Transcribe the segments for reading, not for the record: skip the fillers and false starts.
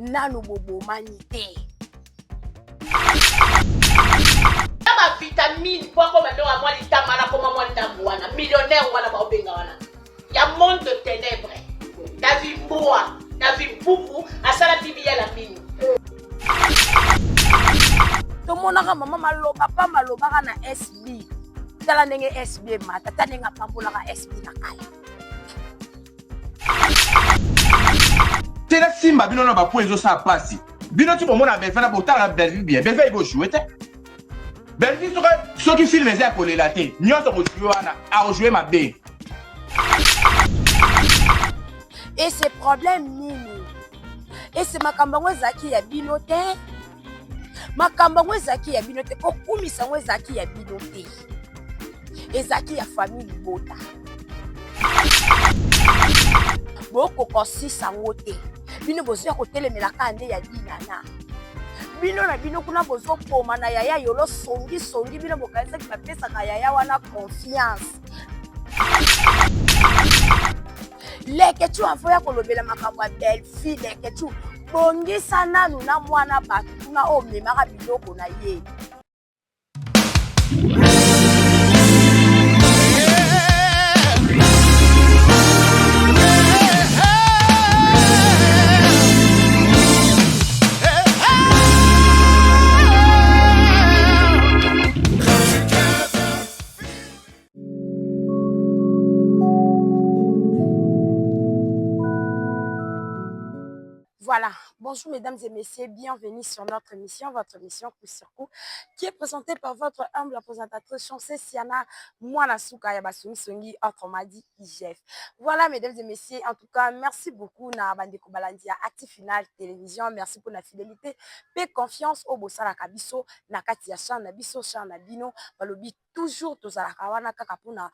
Nanu bobomani te. Na ba vitamine po akoma ndongo ya mwa litama na koma mwa ndambo wana millionnaire wana baobenga wana ya monde de ténèbres na vie mbwa na vie mpuku asala bibi ya la minu. Tomonaka mama maloba pamba alobaka na SB, tala ndenge SB emata, tala ndenge apambolaka SB na kala. Tele simba bino na ba point ezo sala pasi. Bino ti bomona Belvie na botala na Belvie bien. Belvie ayebi jouer te. Belvie soki soki film eza ya kolela te. Nyonso ko jouer wana ako jouer mabe. Et ce problème nini? Et ce makambo yango ezalaki ya bino te? Makambo yango ezalaki ya bino te, kokumisa yango ezalaki ya bino te. Ezalaki ya famille libota. Bokoka kosisa yango te. Bino bozoya kotelemela kaka nde ya dinana. Bino na bino kuna bozoboma na yaya yolo songi songi, bino bokanisaki bapesaka yaya wana confiance. Leketchou avant ya kolobela makambo ya Bellevue, Leketchou bongisa nanu na mwana bato kuna oyo omemaka biloko na ye. Voilà, bonjour mesdames et messieurs, bienvenue sur notre émission, votre émission Coup sur Coup, qui est présentée par votre humble présentatrice Chancé Siana Mwana Suka ya Basongi Songi, autrement dit IGF. Voilà mesdames et messieurs, en tout cas, merci beaucoup na bandeko balandi ya Active Final Télévision, merci pour la fidélité, pe confiance au bosala kabiso, na kati ya chaîne na biso, chaîne na bino, balobi toujours tozalaka wana kaka mpona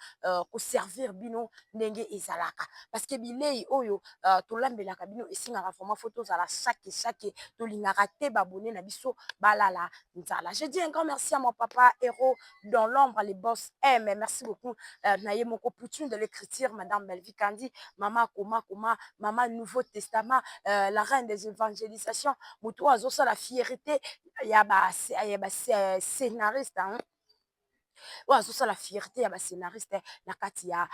koservir bino ndenge ezalaka parce que bilei oyo tolambelaka bino esengaka vraiment faut tozala chaque chaque, tolingaka te babone na biso balala nzala. Je dis un grand merci à mon papa héros dans l'ombre, le boss M, merci beaucoup na ye moko Poutine de l'écriture, madame Bellevue Kandi, mama koma koma, mama Nouveau Testament, la reine des évangélisations, moto oyo azosala fierté ya ba scénariste, hein? Oyo azosala fierté ya ba scénariste na kati ya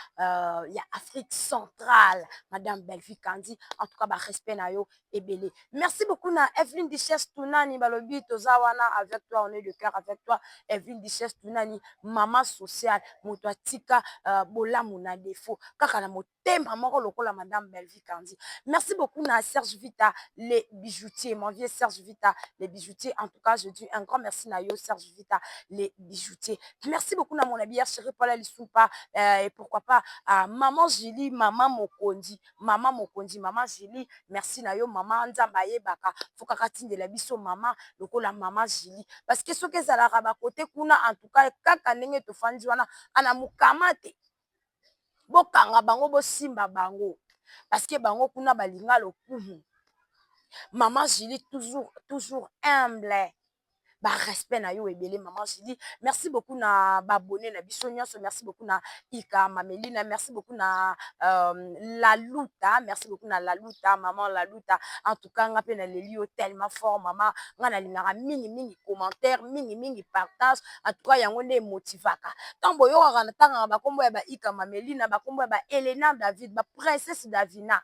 Afrique centrale, madame Bellevue Kandi, en tout cas ba respect na yo ebele. Merci beaucoup na Evelyne Duchesse Tunani, balobi toza wana avec toi, on est de cœur avec toi Evelyne Duchesse Tunani, maman sociale, moto atika bolamu na défaut kaka na motema moko lokola madame Bellevue Kandi. Merci beaucoup na Serge Vita les bijoutiers, mon vieux Serge Vita les bijoutiers, en tout cas je dis un grand merci na yo Serge Vita les bijoutiers. Merci beaucoup na mon ami chéri Paul Lisumpa, et pourquoi pas à maman Julie, maman Mokondi, maman Mokondi, maman Julie, merci na yo maman Nzamba yebaka, faut kaka tindela biso maman lokola maman Julie, parce que soki ezalaka ba côté kuna en tout cas kaka ndenge tofandi wana ana mukamate bokanga bango bosimba bango parce que bango kuna balinga lokumu. Maman Julie toujours toujours humble, ba respect na yo ebele maman Julie. Merci beaucoup na ba abonné na biso nyonso, merci beaucoup na Ika Mamelina, merci beaucoup na Laluta, merci beaucoup na Laluta, maman Laluta, en tout cas nga pe na leli yo tellement fort maman, nga na lingaka mingi mingi commentaire, mingi mingi partage, en tout cas yango nde motivaka. Tant boyokaka na tangaka ba kombo ya ba Ika Mamelina, ba kombo ya ba Elena David, ba princesse Davina,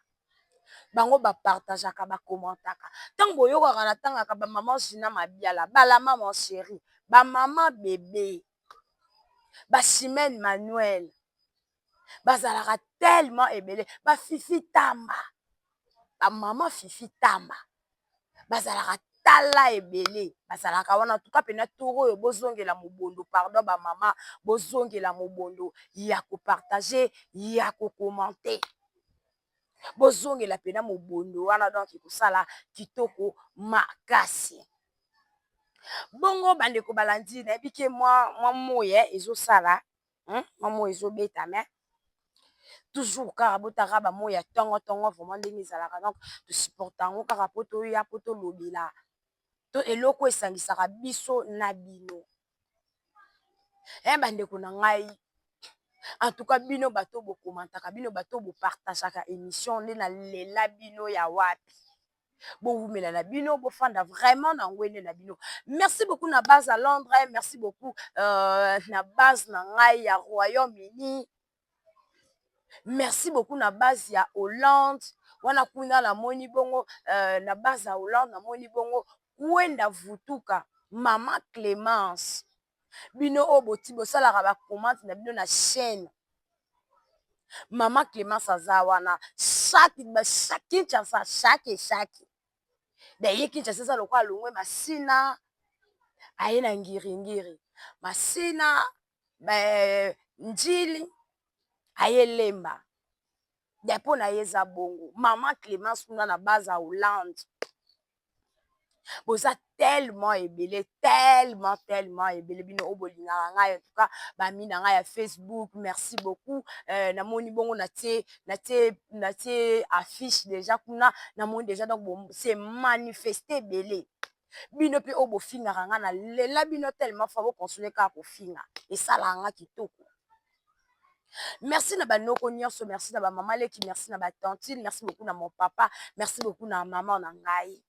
bango ba partageaka, ba commentaka. Tant boyokaka na tangaka ba maman Gina Mabiala, ba la maman chérie, ba maman bébé, ba Chimène Manuel, bazalaka tellement ebele, ba Fifi Tamba, ba maman Fifi Tamba, bazalaka tala ebele, bazalaka wana. En tout cas pena tour oyo bozongela mobondo, pardon ba mama, bozongela mobondo ya ko partager, ya ko commenter. Bozongela pena mobondo wana, donc ekosala kitoko makasi. Bongo bandeko balandi, nayebi ke mwa moye ezosala, mwa moye ezobeta, mais toujours kaka botaka ba moya tongo tongo vraiment ndenge ezalaka, donc tosupporte yango kaka po toya po tolobela to eloko esangisaka biso na bino. Bandeko na ngai, en tout cas bino bato bokomantaka, bino bato bopartageaka émission nde nalela bino ya wapi. Bowumela na bino, bofanda vraiment na ngwende na bino. Merci beaucoup na base à Londres, merci beaucoup na base na ngai ya Royaume-Uni. Merci beaucoup na base ya Hollande. Wana kuna namoni bongo na base ya Hollande namoni bongo Kwenda Vutuka, Mama Clemence. Bino oyo boti bosalaka ba commente na bino na chaîne. Mama Clemence aza wana chaque chaque Kinshasa chaque chaque. Daye Kinshasa eza lokola longwe Masina aye na Ngiringiri. Masina Ndjili aye Lemba. Depo na ye eza bongo. Mama Clemence kuna na base ya Hollande. Boza tellement ebele, tellement tellement ebele bino oyo bolingaka ngai en tout cas bami na ngai ya Facebook, merci beaucoup. Namoni bongo natie natie natie affiche déjà kuna, namoni déjà donc bo se manifester ebele. Bino pe oyo bofingaka ngai na lela bino tellement faut bo continuer kaka kofinga, esalaka nga kitoko. Merci na banoko nyonso, merci na ba mama leki, merci na ba tantine, merci beaucoup na mon papa, merci beaucoup na maman na ngai.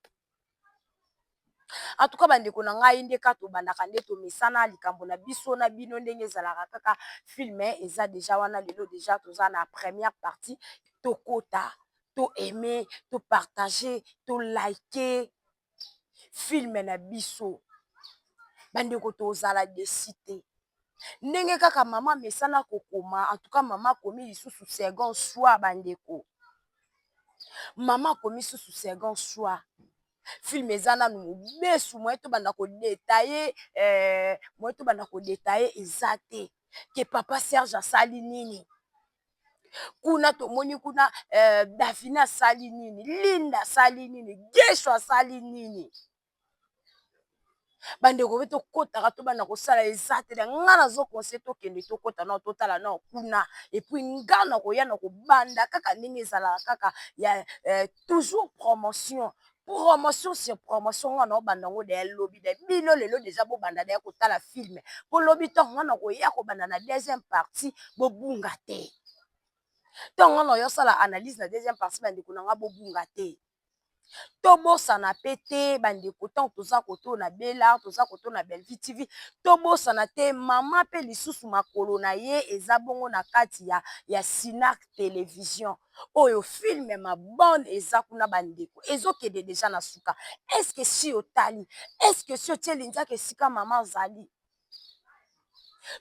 En tout cas bandeko na ngai nde kaka tobandaka nde tomesana likambo na biso na bino ndenge ezalaka kaka film eza deja wana lelo deja toza na première partie tokota to aimer to partager to liker film na biso bandeko tozala desi te ndenge kaka mama amesana kokoma en tout cas mama akomi lisusu second choix bandeko mama akomi susu second choix film eza nanu mobesu moye tobanda kodetaye moye tobanda kodetaye eza te ke papa Serge asali nini kuna tomoni kuna Davina asali nini Linda asali nini Gesho asali nini bandeko pe tokotaka tobanda kosala eza te nga nazo conseille tokende tokota nao totala nao kuna epuis nga na koya na kobanda kaka ndenge ezalaka kaka ya toujours promotion promotion sur promotion nga naobanda yango deya lobi de bino lelo deja bobanda deya kotala film po lobi ntango nga na koya kobanda na deuxième partie bobunga te ntango nga na yosala analyse na deuxième partie bandeko na nga bobunga te Tobosana pe te bandeko ntango toza koto na Bella, toza koto na Bellevue TV, tobosana te mama pe lisusu makolo na ye eza bongo na kati ya, ya Sinac Television oyo film ma bonne eza kuna bandeko ezokende deja na suka. Est-ce que si otali, est-ce que si otie linzaka esika mama azali?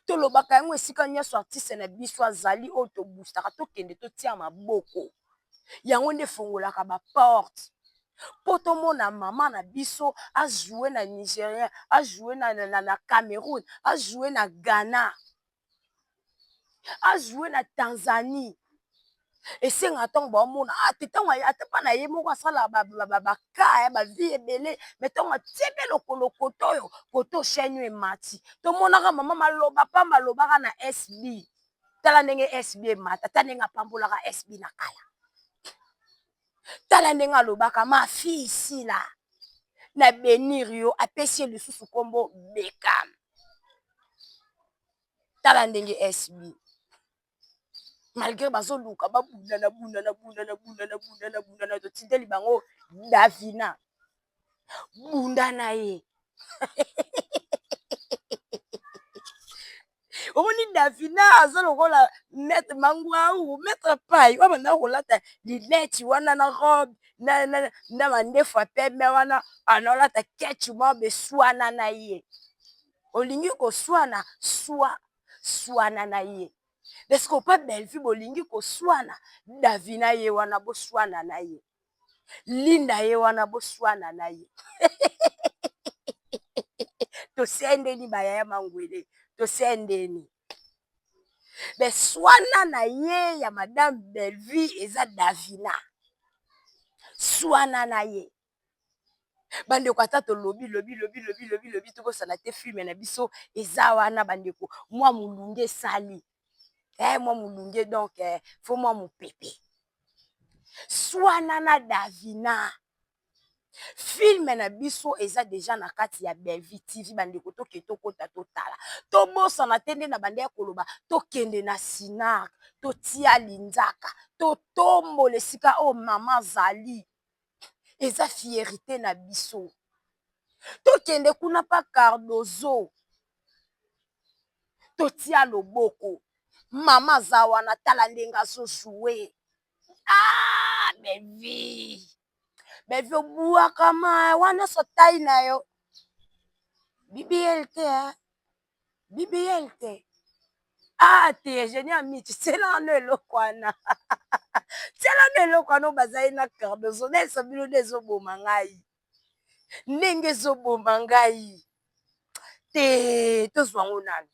Tolobaka yango esika nyonso artiste na biso azali oyo tobustaka tokende totia maboko. Yango nde efongolaka ba porte po tomona mama na biso a joue na Nigeria, a joue na, na, na Cameroun, a joue na Ghana, a joue na Tanzanie. Esengaka ntango baomona ah, te ntango ata mpa na ye moko asala baka ba vie ebele me ntango atie mpe lokolo kote oyo kote chaîne oyo emati tomonaka mama maloba pamba alobaka na SB tala ndenge SB emata tala ndenge apambolaka SB na kala tala ndenge alobaka ma fille sila na benir yo apesi ye lisusu nkombo Beckham tala ndenge SB malgré bazoluka babundana bundana bundana bundana bundana bundana totindeli bango Davina bunda na ye omoni Davina aza lokola maître Mangwau maître Pai oyo abanda kolata lineti wana na robe na, na, na mandefu ya pembe wana analata ketch mob eswana na ye olingi koswana swa swana na ye parce que pa Bellevue bolingi koswana Davina ye wana boswana na ye Linda ye wana boswana na ye tosendeni bayaya mangwele tosendeni beswana na ye ya madame Bellevue eza Davina swana na ye bandeko ata tolobi lobi lobi lobi lobi lobi tobosana te filme na biso eza wana bandeko mwa molunge esali mwa molunge donc fo mwa mopepe swana na Davina filme na biso eza deja na kati ya Bellevue TV bandeko toke tokota totala tobosana te nde na bande ya koloba tokende na Sinark totia linzaka totombola esika oyo mama azali. Eza fierite na biso. Tokende kuna pa Cardozo totia loboko. Mama aza wana tala ndenge azo jouer. Ah Bellevue. Bellevue obuakama wana nyonso taille na yo. BBL te hein. BBL te. Ah te Genie Amici tiela wana eloko wana. Tiela wana eloko wana oyo bazali na Cardozo nayebisa bino nde ezoboma ngai. Ndenge ezoboma ngai. Te tozwa yango nanu.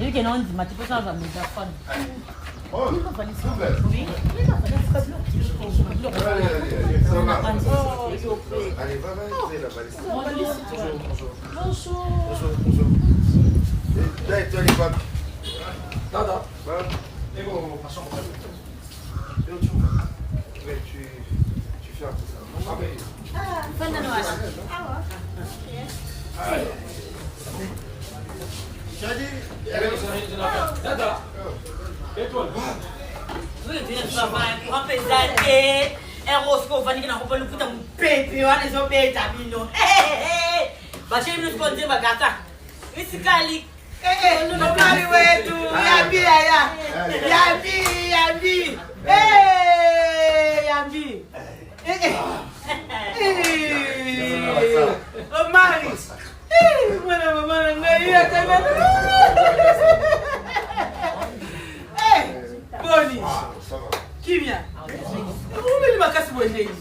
Ebi ke naondima te mposa nazwa megafone. Allez, va, va, la valise. Bonjour. Bonjour. Bonjour, bonjour. Et toi, les papes. Dada. Tu, tu fais un peu ça. Ah, ofandiki na kopa lokuta mopepe wana ezobeta bino basheli bino sikoyo nzemba gata esikali mobali wetu yambi yaya yambi yambi yambi Omari mwana mama na ngai atanga boni kimia omeli makasi boye ndenge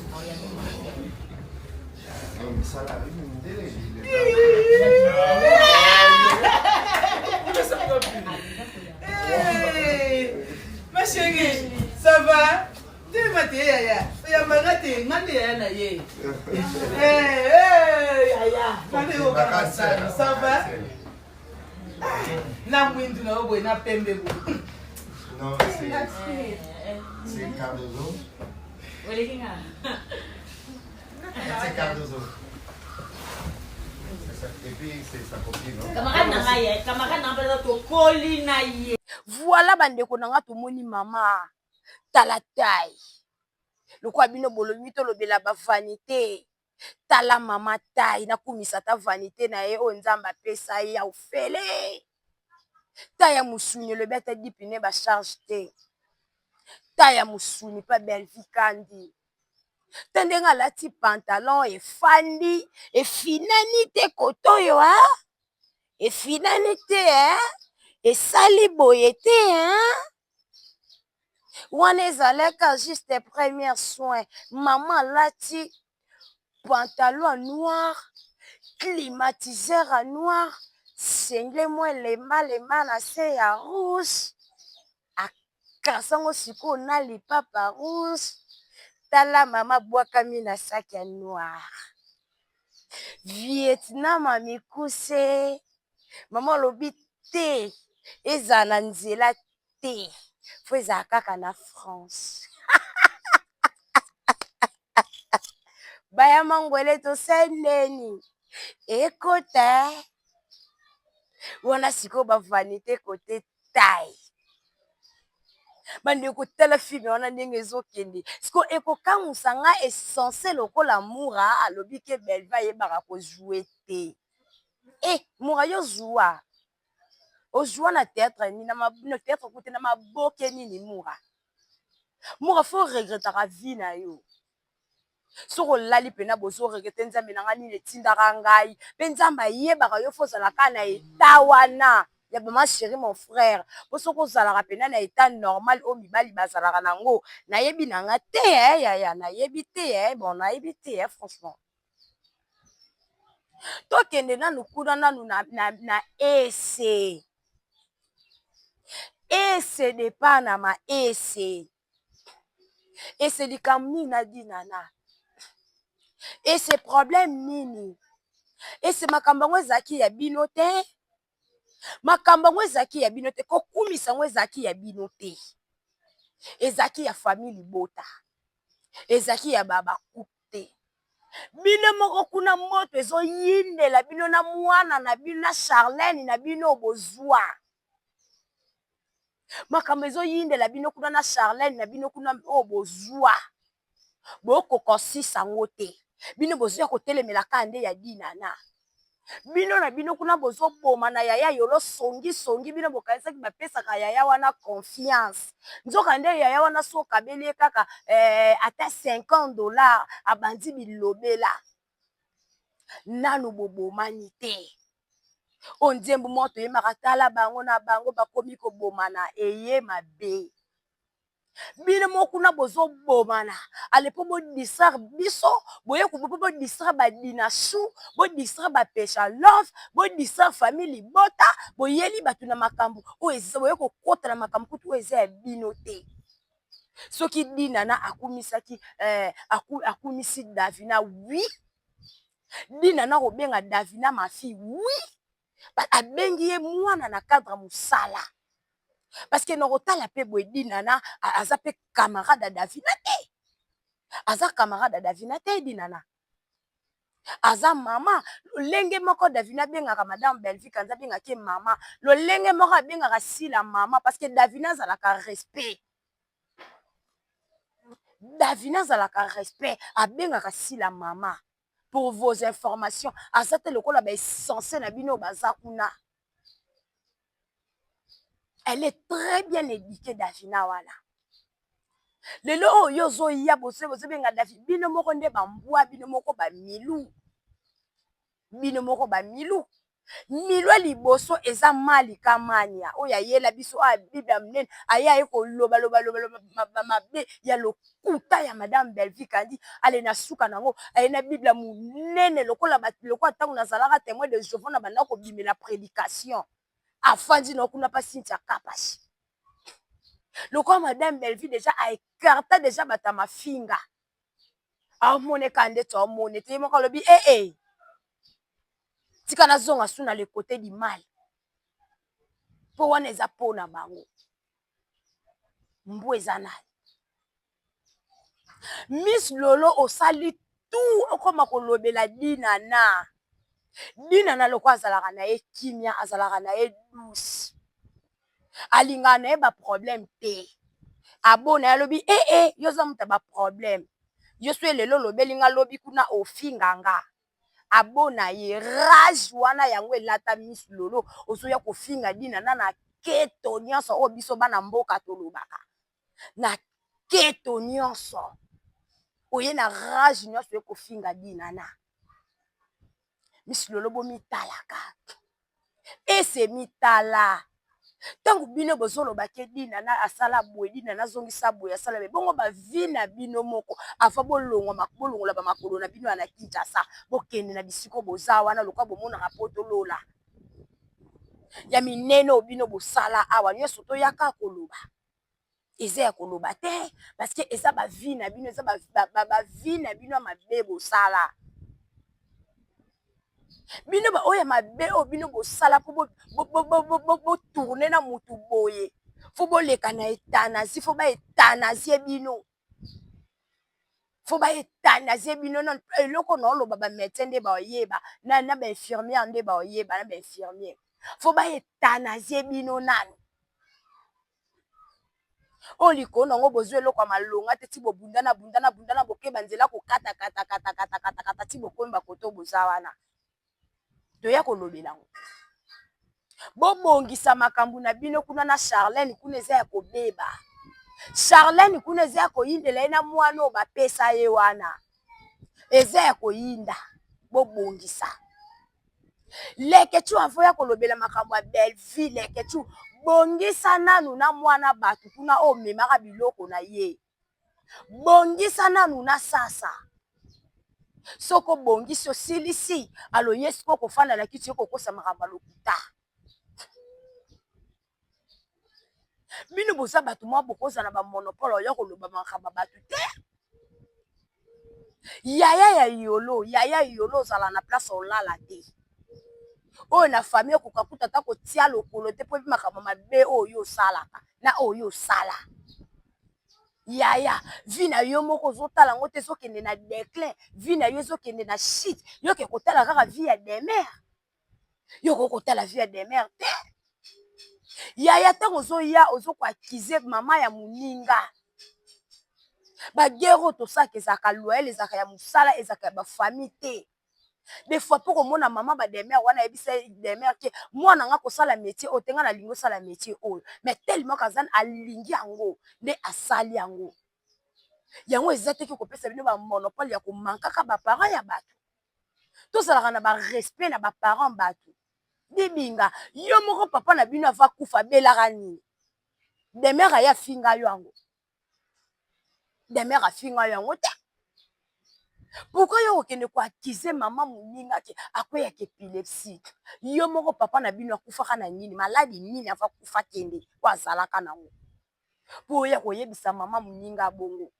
Ma chérie, ça va? Telema te yaya. Oyamba nga te, nga nde yaya na ye. Eh, eh, yaya. Nga nde okaka masano, ça va? Ah, na mwindu na yo boye na pembe boye. Non, c'est c'est Cardozo. Oleki nga. C'est Cardozo. Et puis c'est sa copine. Non? Camarade na ngai, eh, camarade na ngai tokoli na ye. Voilà bandeko na nga tomoni mama tala taille lokola bino bolobi tolobela ba vanite tala mama taille nakumisa ata vanite na ye oyo nzambe apesa ye ya ofele taille ya mosuni elobi ata dipine ba charge te taille ya mosuni pa Bellevue Kandi ta ndenge alati pantalon efandi efinani te kote oyo a efinani te eh? Esali boye te hein? Wana ezalaka juste première soin mama alati pantalon ya noir climatiseur ya noir sengle mwa elemba lemba na se ya rouge akasa yango sikoyo na lipapa rouge tala mama abwakami na sac ya noir Vietnam ya mikuse mama alobi te ezala na nzela te fo ezala kaka na France baya mangwele tosali ndeni ekota wana sikoyo ba vanite kote taille bandeko tala filme wana ndenge ezokende sikoyo ekokamwisa nga esense lokola mura alobi ke Bellevue ayebaka ko jouer te e mura yo zua ozwa na théâtre nini na théâtre kute na maboke nini mura mura fo regretaka vie na yo soki olali mpena bozo regrete nzambe na ngai nini etindaka ngai mpe nzambe ayebaka yo fo ozalaka na eta wana ya mama chérie mon frère po soki ozalaka mpena na eta normal oyo mibali bazalaka nango nayebi na nga te yaya nayebi te bon nayebi te franchement tokende nanu kuna nanu na, na, na ese ese départ na ma ese ese likambo nini na dinana ese problème nini ese makambo yango ezalaki ya bino te makambo yango ezalaki ya bino te kokumisa yango ezalaki ya bino te ezalaki ya famille libota ezalaki ya babakupe te bino moko kuna moto ezoyindela bino na mwana na bino na charlene na bino bozwa. Makambo ezoyindela bino kuna na Charlène na bino kuna oyo bozwa bokoka osisa yango te. Bino bozoya kotelemela kaka nde ya Dinana. Bino na bino kuna bozoboma na yaya Yolo songi songi. Bino bokanisaki bapesaka yaya wana confiance, nzoka nde yaya wana so okabeli ye kaka ata 50 $ abandi bilobela. Nanu bobomani te. Oyo nzembo moko toyembaka, tala bango na bango bakomi kobomana, eye mabe. Bino moko kuna bozobomana ale mpo bodistraire biso, boye mpo bodistraire badinasu, bodistraire bapesha love, bodistraire famille libota. Boyeli bato na makambo oyo, boye kokota na makambo kutu oyo eza ya bino te. Soki Dinana akumisaki, akumisi Davina, oui, Dinana kobenga Davina ma fille, oui, abengi ye mwana na cadre mosala, parce que na kotala mpe boye, Dinana aza mpe camarade ya Davina te, aza camarade ya Davina te. Dinana aza mama lolenge moko Davina abengaka madame Bellevue Kanza, abengaki ye mama lolenge moko abengaka Sila mama, parce que Davina azalaka respect, Davina azalaka respect, abengaka Sila mama. Pour vos informations, aza te lokola baessence na bino baza kuna. Elle est très bien éduquée, Davina wana. Lelo oyo ozoya, bozobenga Davi, bino moko nde bambwa, bino moko bamilu, bino moko bamilu. Milu ya liboso eza Malika Mania oyo ayela biso oyo Bible ya monene, aye aye kolobalobalobaloba mabe ya lokuta ya madame Bellevue Kandi. Ale na suka nango aye na Bible ya monene lokola lokola ntango nazalaka témoin de Jéhovah na banda kobimela prédication, afandi na kuna mpa Cynthia Kapashi. Lokola madame Bellevue déjà aécarta déjà bato ya mafinga, aomoneka ndeti aomone te, ye moko alobi: "Ee, eh, tika nazonga su na le côté du mal", mpo wana eza mpo na bango. Mbwa eza nani? Miss Lolo, osali tout okóma kolobela Dinana. Dinana loko azalaka na ye kimia, azalaka na ye douce, alingaka na ye baproblème te. Abona ye alobi: "Ee, eh, yo oza moto ya baproblème, yo so elelo olobeli nga, lobi kuna ofinga nga." Abona ye rage wana, yango elata Miss Lolo, ozoya kofinga Dinana na keto nyonso oyo biso bana mboka tolobaka na keto nyonso. Oye na rage nyonso, oye kofinga Dinana. Miss Lolo, bomitalaka, ese mitala. Ntango bino bozoloba ke Dinana asala boye, Dinana azongisa boye, asala boye, bongo bavie na bino moko avant bolongwa, bolongola bamakolo na bino ya na Kinshasa, bokende na bisika boza wana, lokola bomonaka po tolola ya minene oyo bino bosala awa nyonso, toyaka koloba eza ya koloba te, parce que eza bavie na bino, eza bavie na bino ya mabe bosala. Bino baoyo ya mabe oyo bino bosala mpo botourne na motu boye, faut boleka na euthanasie, faut baeuthanasie bino, faut baeuthanasie bino. Eloko na oloba, bamédecin nde baoyeba, na bainfirmière nde baoyeba, na bainfirmier. Faut baeuthanasie bino nanu. Oyo likolo nango bozwa eloko ya malonga te, ti bobundana bundana bundana, bokeba nzela kokatakatakatakatakata ti bokomi bakoto boza wana. Toya kolobela yango, bobongisa makambo na bino kuna na Charlene. Kuna eza ya kobeba. Charlene kuna eza ya koyindela ye na mwana oyo bapesa ye wana, eza ya koyinda. Bobongisa. Leketu, avant ya kolobela makambo ya Bellevue, Leketu, bongisa nanu na mwana bato kuna oyo omemaka biloko na ye. Bongisa nanu na sasa. Soki obongisi, osilisi, alo ye sikoyo kofanda na kiti, yo kokosa makambo ya lokuta. Bino boza bato mwa bokozala na bamonopole oyo koloba makambo ya bato te. Yaya ya Yolo, yaya Yolo, ozala na place olala te. Oyo na famille okoka kuta ata kotia lokolo te, mpo ebi makambo mabe oyo osalaka na oyo osala. Yaya, vie na yo moko ozotala yango te, ezokende na déclin. Vie na yo ezokende na chute. Yo ke kotala kaka vie ya demer, yo koki kotala vie ya demer te. Yaya ntango ozoya ozo ko accuser mama ya moninga. Ba guerre oyo tosalaka ezalaka loyal, ezalaka ya mosala, ezalaka ya ba famille te. Des fois pe okomona mama ba demeure wana ayebisa demeure ke mwana nga kosala metier oyo te nga nalingi osala metier oyo mais tellement que aza alingi yango nde asali yango. Yango eza te ke kopesa bino ba monopole ya ko mankaka ba parents ya batu. Tozalaka na ba respect na ba parents batu. Dibinga yo moko papa na bino avant akufa abelaka nini? Demeure aye afinga yo yango? Demeure afinga yo yango te. Pourquoi yo okende ko accuser maman moninga ke akweyaka epilepsie? Yo moko papa na bino akufaka na nini? Maladi nini avant akufa akende po azalaka nango? Po oya koyebisa maman moninga bongo.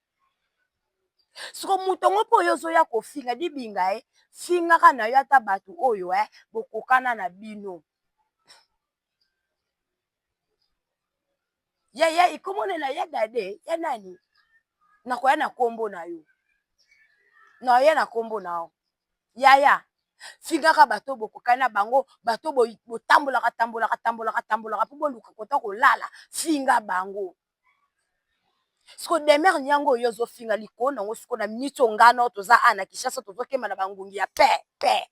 Siko moto yango mpo oyo ozoya kofinga dibinga e fingaka na yo ata bato oyo e bokokana na bino. Ya ya ikomonela ya dade ya nani? Nakoya na kombo na yo. Nakoya na kombo na yo. Yaya fingaka bato bokokani na bango bato botambolaka tambolaka tambolaka tambolaka mpo boluka kota kolala finga bango. Siko demeure niango oyo ozofinga likolo nango siko na minute oyo nga nao toza awa na Kinshasa tozokemba na bangungi ya pe pe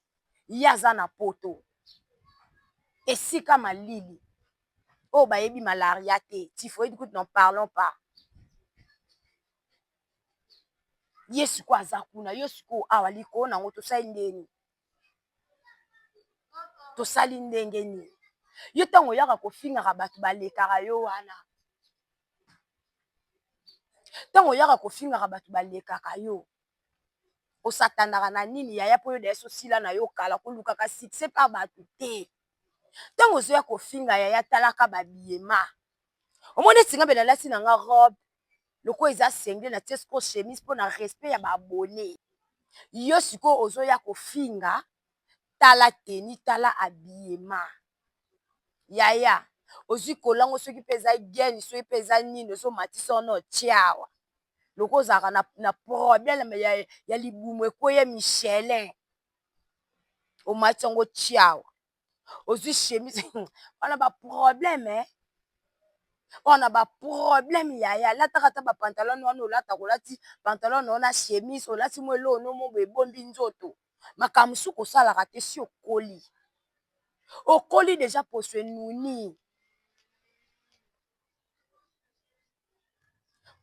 ye aza na poto esika malili oyo bayebi malaria te typhoïde kutu n'en parlons pas ye sikoyo aza kuna yo sikoyo awa likolo nango tosali ndeni tosali ndenge nini yo ntango oyaka kofingaka bato balekaka yo wana ntango oyaka kofingaka bato balekaka yo osatandaka na nini yaya mpo yo dayesi osila na yo kala kolukaka succès pa bato te ntango ozoya kofinga yaya talaka babiyema omoni eti nga mpe nalati na nga robe lokola eza sengle na tie sikoyo chemise mpo na respect ya ba abonne yo sikoyo ozoya kofinga tala teni tala habillement yaya ozwi kolango soki mpe eza gene soki mpe eza nini ozomatisa wana otie awa lokola ozalaka na, na problème ya, ya libumu ekweya michelin omati yango otie awa ozwi chemise wana ba problème eh? wana ba problème yaya lataka ata ba pantalon wana olataka olati pantalon na yo na chemise olati mwa eloko no mo boye ebombi nzoto makambo mosusu kosalaka te si okoli okoli deja poso enuni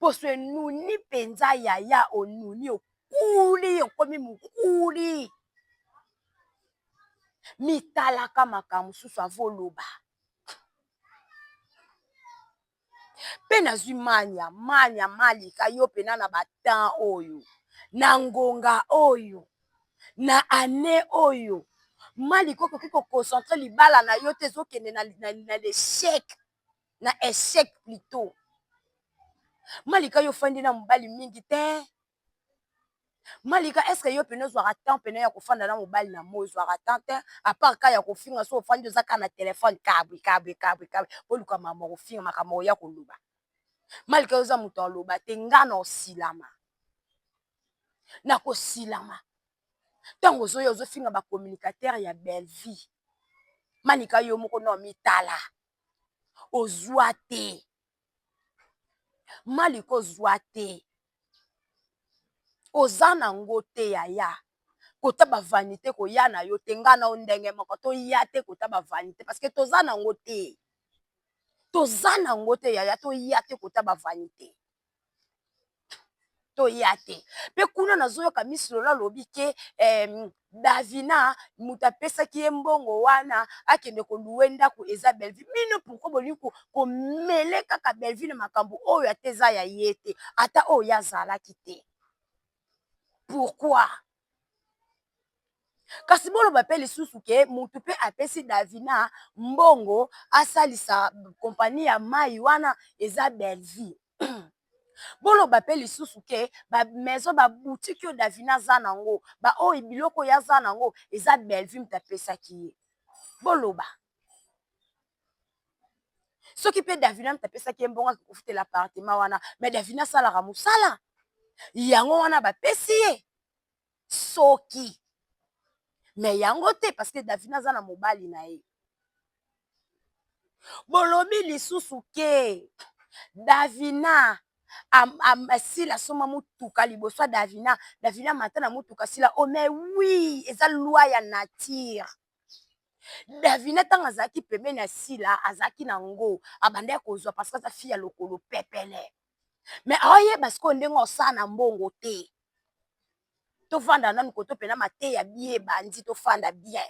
poso enuni mpenza yaya onuni okuli okomi mokuli mitalaka makambo mosusu avo oloba mpe nazwi mania mania malika yo mpena na ba temps oyo na ngonga oyo na annee oyo malika okoki ko concentrer libala na yo te ezokende na, na, na l'echec na echec plutot malika yo ofandi na mobali mingi te Malika est ce que yo pena ozwaka temps pena ya kofanda na mobali na moi ozwaka temps te à part ka ya kofinga so ofandi oza kaka na telefone kabwe kabwe kabwe kabwe oluka makambo ya kofinga makambo oya koloba Malika yo oza moto ya koloba te nga na osilama nakosilama ntango ozoya ozofinga ba communicateur ya Bellevue Malika yo moko na omitala ozwa te Malika ozwa te oza na ngo te yaya kota ba vanite koya na yo te nga na yo ndenge moko toya te kota ba vanite parce que toza na ngo te toza na ngo te yaya toya te kota ba vanite toya te pe kuna nazoyoka miss lolo alobi ke eh, davina moto apesaki ye mbongo wana akende koluwe ndako eza bellevue bino pourkoi bolingi komele kaka bellevue na makambo oyo ata eza ya ye te ata oyo ye azalaki te pourkoi kasi boloba mpe lisusu ke motu mpe apesi davina mbongo asalisa kompani ya mai wana eza bellevue boloba mpe lisusu ke ba maison ba boutique oyo davina aza nango ba oyo biloko oyo aza nango eza bellevue moto apesaki ye boloba soki mpe davina moto apesaki ye mbongo ake kofutela appartement wana mais davina asalaka mosala yango wana bapesi ye soki mais yango te parce que davina aza na mobali na ye. Bolobi lisusu ke Davina Sila asomba motuka liboso ya Davina, Davina amata na motuka Sila oh mais oui eza loi ya nature. Davina ntango azalaki pembeni ya Sila azalaki na ngo abandaki kozwa parce que aza fille ya lokolo pepele mais aoyeba sikoyo ndenge osala na mbongo te. Tofanda nanu koto mpena mateya bien ebandi tofanda bien.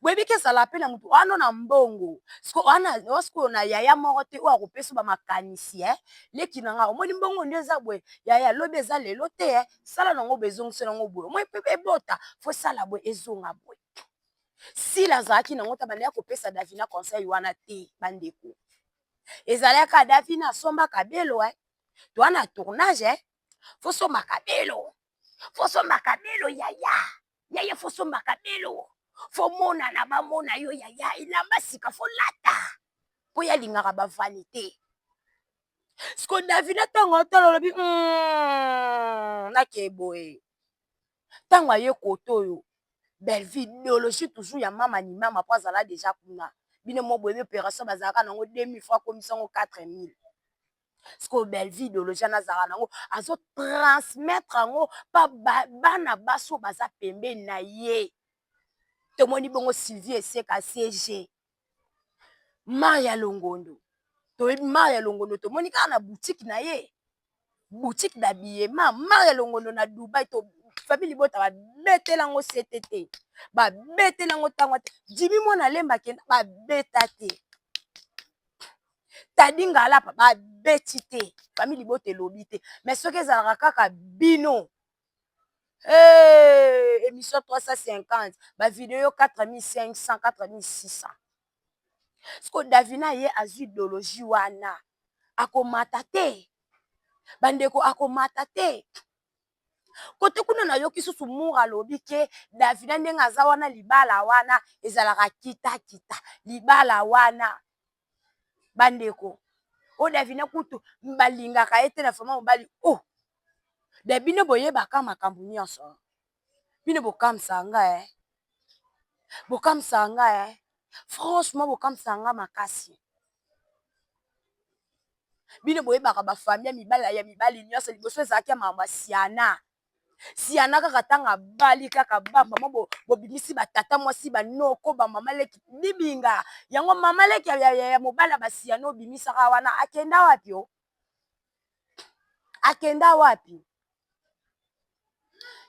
Boyebi ke ezala pe na mutu wana na mbongo sikoyo sikoyo na yaya moko te oyo akopesa ba makanisi eh leki na nga omoni mbongo nde eza boye yaya lobi eza lelo te eh sala nango boye ezongisa nango boye omoni pe ebota faut sala boye ezonga boye. Sila azalaki nango te abandaki kopesa Davina conseil wana te bandeko ezalaki kaka Davina asomba kabelo eh toza na tournage eh faut somba kabelo faut somba kabelo yaya yaya faut somba kabelo faut monana bamona yo yaya elamba sika faut lata mpo ye alingaka ba vanite siko Davina ntango atala alobi nake boye ntango aye kote oyo Bellevue idéologie toujours ya mama ni mama mpo azala deja kuna bino mo boyebi opération bazalaka nango 2000 fois akomisa yango 4000 sikoyo Bellevue idéologie wana azalaka nango azo transmettre yango pa bana basi oyo baza pembeni na ye. Tomoni bongo Sylvie Eseka CG Maria Longondo toyebi Maria Longondo tomoni kaka na boutique na ye boutique d'habillement Maria Longondo na Dubai to famille libota babetela yango sete te babetela yango ntango te Jimmy mwana lemba akenda babeta te Tadi Ngalapa babeti te famille libota elobi te mais soki ezalaka kaka bino hey, émission 350 ba vidéo 4500 4600 siko Davina ye azwi idéologie wana akomata te bandeko akomata te kote kuna nayoki susu Mour alobi ke Davina ndenge aza wana libala wana ezalaka kitakita libala wana bandeko oyo Davina kutu balingaka ye te na fama mobali o oh! Da bino boyebaka makambo nyonso bino bokamwisaka nga eh bokamwisaka nga eh franchement bokamwisaka nga makasi bino boyebaka ba famille ya mibali ya mibali nyonso liboso ezalaki ya makambo ya siana siana kaka ntango abali kaka ba mama bobimisi batata mwasi banoko bamama leki libinga yango mama leki ya mobali ya basiana obimisaka wana akenda wapi o akenda wapi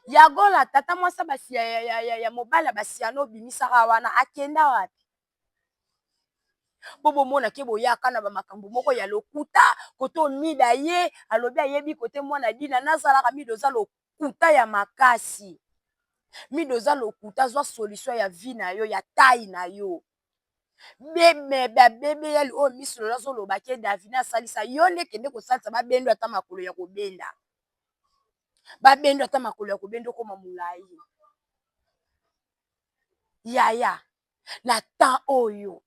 yagola tata mwasi ya mobali ya basiana obimisaka wana akenda wapi mpo bomona ke boyaka na bamakambo moko ya lokuta kote omida ye alobi ayebi kote mwana dina nazalaka mida oza lokuta ya makasi mida oza lokuta zwa solution ya vie na yo ya taille na yo babebeyali oyo miso lelo azoloba ke Davina asalisa yo nde kende kosalisa babendo ata makolo ya kobenda babendo ata makolo ya kobenda okoma molai yaya na temps oyo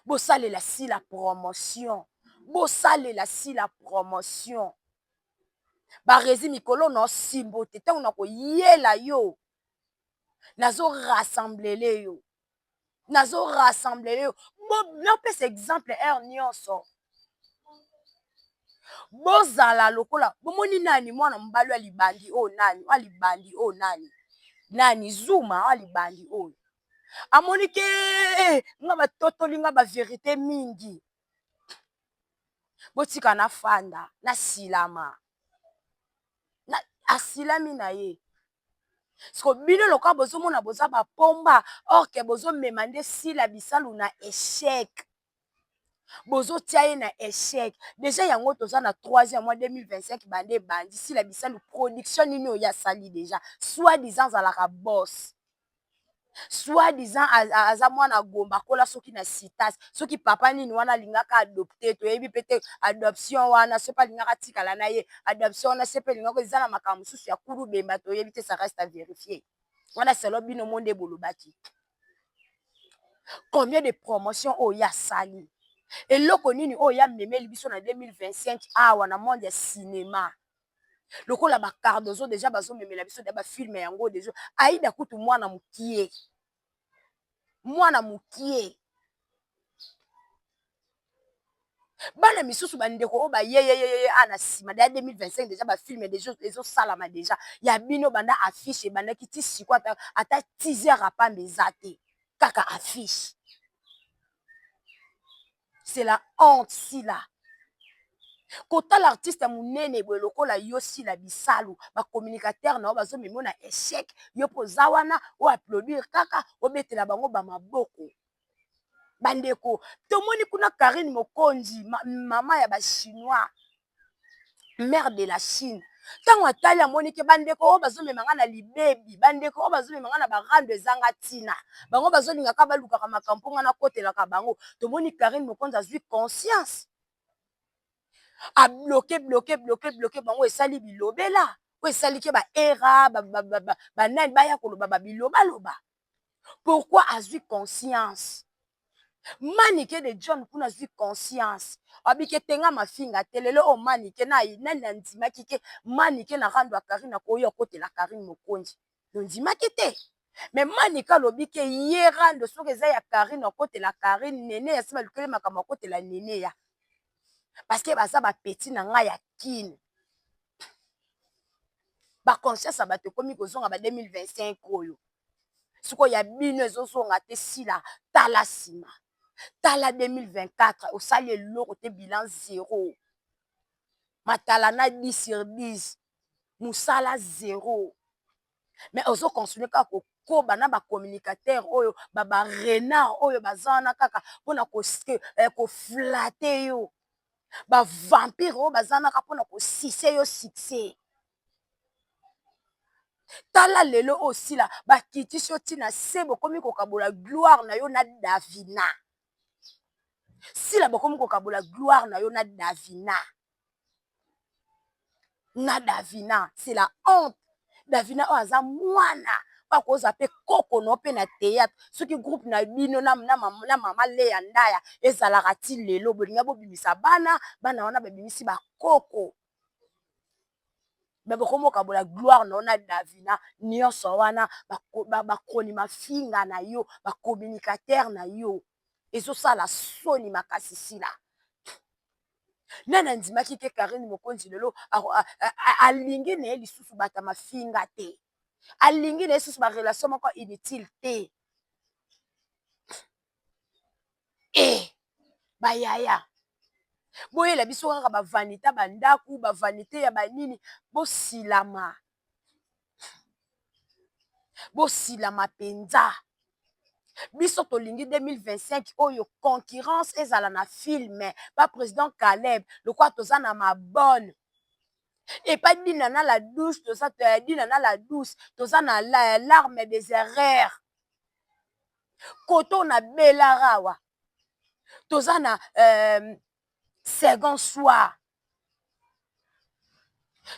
bosalela Sila promotion bosalela Sila promotion baresi mikolo na osimbo te ntango na koyela yo nazo rassemblele yo nazo rassemblele yo napesa exemple heure nyonso bozala lokola bomoni nani mwana mobali oyo libandi oyo nani oyo libandi oyo nani nani Zuma oyo libandi oyo amoni ke nga batotoli nga ba vérité mingi botika nafanda nasilama asilami na ye siko bino lokola bozomona boza bapomba or ke bozomema nde Sila Bisalu na échec bozotia ye na échec déjà yango toza na 3e mois 2025 bande ebandi Sila Bisalu production nini oyo asali déjà soit disant azalaka boss soit disant aza mwana gomba akola soki na citas soki papa nini wana alingaka adopte toyebi mpe te adoption wana soki alingaka atikala na ye adoption wana se mpe alingaka eza na makambo mosusu ya kulu bemba toyebi te ça reste à vérifier wana selo bino mo nde bolobaki combien de promotion oyo asali eloko nini oyo amemeli biso na 2025 awa na monde ya cinéma lokola bacardozo déjà bazomemela biso da ba film yango déjà aida kutu mwana mokie mwana mokie. Bana misusu bandeko oyo bayeyeyeye a na nsima deya 2025 deja bafilme deja ezosalama deja ya bino banda affiche ebandaki ti siko ata, ata teaser apamba eza te kaka affiche. C'est la honte Sila. Kotala artiste ya monene boye lokola yo Sila Bisalu, ba communicateur na yo bazomema yo na echec, yo mpe oza wana o applaudir kaka obetela bango ba maboko. Bandeko tomoni kuna Carine Mokonzi mama ya ba chinois, mère de la Chine, ntango atali amoni ke bandeko oyo bazomema nga na libebi, bandeko oyo bazomema nga na barando ezanga ntina, bango bazolinga kaka balukaka makambo mpo nga nakotelaka bango. Tomoni Carine Mokonzi azwi conscience, abloke bloke bloke bloke bango, esali bilobela oyo esali ke ba era banani baya koloba babilobaloba. Pourquoi azwi conscience? Manike de John kuna azwi conscience, abike tenga mafinga te lelo oyo Manike nani nandimaki ke Manike na rando ya Carine akoya okotela Carine Mokonzi, nondimaki te. Mais Manike alobi ke ye rando soki eza ya Carine akotela Carine, Nene ya si balukeli makambo akotela Nene ya, parce que baza ba petit na ngai ya Kin. Ba conscience ya bato ekomi kozonga ba 2025 oyo. Sikoyo ya bino ezozonga te. Sila tala nsima, tala 2024 osali eloko te, bilan zero, matala na 10 sur 10, mosala zero. Mais ozocontinue kaka kokoba na bacommunicateur oyo barenard oyo baza wana kaka mpona koflatter yo, bavampire oyo baza wana kaka mpona kosucer yo succès. Tala lelo oyo Sila bakitisi yo ntina se, bokomi kokabola gloire na yo na Davina. Sila, bokomi kokabola gloire na yo na Davina, na Davina. C'est la honte. Davina oyo aza mwana oyo akozwa mpe koko na yo mpe na théâtre. Soki groupe na bino na, na, na mama Leya Ndaya ezalaka ti lelo, bolinga bobimisa bana, bana wana babimisi bakoko, me bokomi kokabola gloire na yo na Davina. Nyonso wana bakoni mafinga na yo, bacommunicateur na yo, ezosala soni makasi. Sila, nani andimaki te Karine Mokonzi lelo alingi na ye lisusu bato mafinga te, alingi na ye lisusu barelation moko inutile te. E bayaya boyela biso kaka bavanité bandako, bavanité ya banini. Bosilama, bosilama mpenza. Biso tolingi 2025 oyo concurrence ezala na film ba président Caleb, lokola toza na mabone epai Dina na la douce, toza Dina na la douce, toza na l'arme des erreurs koto na belara awa, toza na second soir,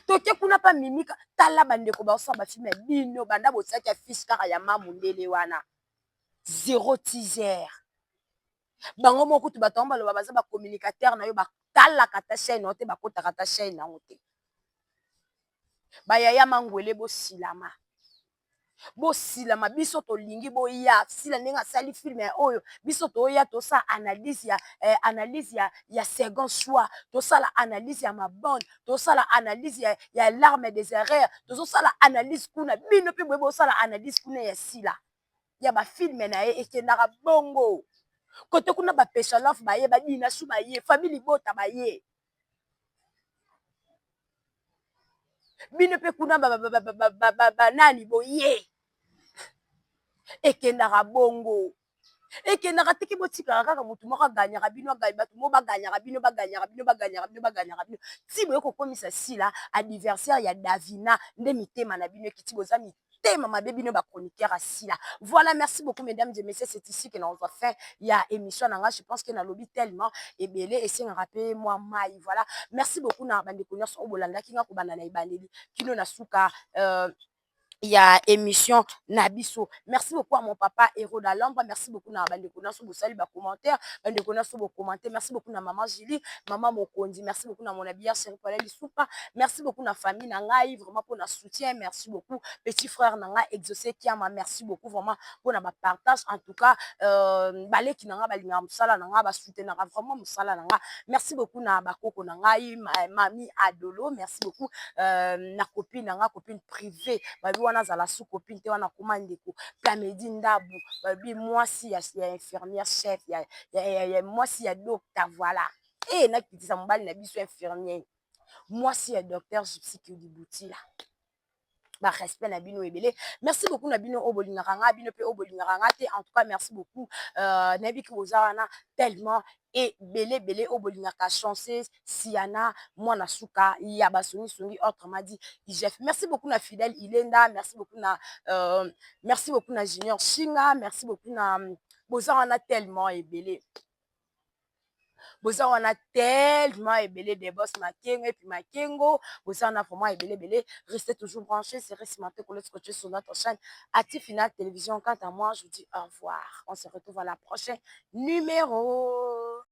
toke kuna mpa mimika. Tala bandeko baosala bafilme, bino banda botiaki affiche kaka ya mamundele wana, zero teaser. Bango moko kutu bato yango baloba baza bacommunicateur na yo, batalaka ta chaîne yango te, bakotaka ta chaîne yango te. Bayaya mangwele, bosilama, bosilama. Biso tolingi boya Sila ndenge asali film ya oyo, biso toya tosala analyse ya analyse ya second choix, tosala analyse ya mabonne, tosala analyse ya l'arme des erreurs, tozosala analyse kuna. Bino mpe boye bosala analyse kuna ya Sila, ya bafilme na ye. Ekendaka bongo kote kuna, bapesha love baye, badinasu baye, famille libota baye, bino mpe kuna banani boye. Ekendaka bongo, ekendaka tiki. Botikaka kaka motu moko aganyaka bino, bato moko baganyaka bino, baganyaka bino, baganyaka bino, baganyaka bino, ti boye kokomisa Sila adversaire ya Davina. Nde mitema na bino ekiti, boza mitema mabe, bino bachroniqueur ya Sila. Voilà, merci beaucoup mesdames et messieurs, c'est ici que nazwa fin ya émission na nga. Je pense que nalobi tellement ebele, esengaka mpe mwa mai. Voilà, merci beaucoup na bandeko nyonso oyo bolandaki nga kobanda na ebandeli kino na suka. Ya émission na biso. Merci beaucoup à mon papa Héros d'Alhambra. Merci beaucoup na bandeko nyonso bosali bacommentaire, bandeko nyonso bocommenter. Merci beaucoup na maman Julie, maman Mokonzi. Merci beaucoup na mon habilleur chéri Paul Lisupa. Merci beaucoup na famille na ngai, vraiment, pour na soutien. Merci beaucoup, petit frère na ngai Exaucé Kiama. Merci beaucoup vraiment pour na bapartage. En tout cas, baleki na ngai balingaka mosala na ngai, basoutenaka vraiment mosala na ngai. Merci beaucoup na bakoko na ngai, mami Adolo. Merci beaucoup na copine na ngai, copine privée babi wana, azala su copine te wana, koma ndeko, Plamedi Ndabu, babi mwasi ya infirmière chef, ya mwasi ya docteur. Voilà, e nakitisa mobali na biso infirmier, mwasi ya docteur Gypsy Kiudibutila. Barespect na bino ebele. Merci beaucoup na bino oyo bolingaka nga, bino mpe oyo bolingaka nga te. En tout cas, merci beaucoup. Nayebi ki boza wana tellement ebele ebele oyo bolingaka Chance Siana, mwana suka ya basongisongi, autrement dit IGF. Merci beaucoup na Fidèle Ilenda. Merci beaucoup na merci beaucoup na Junior Shinga. Merci beaucoup na boza wana tellement ebele, boza wana tellement ebele de boss Makengo et puis Makengo, boza wana vraiment ebele ebele. Restez toujours branchés, serré, cimenté, collé, scotché sur notre chaîne Active Final Télévision. Quant à moi, je vous dis au revoir. On se retrouve à la prochaine numéro.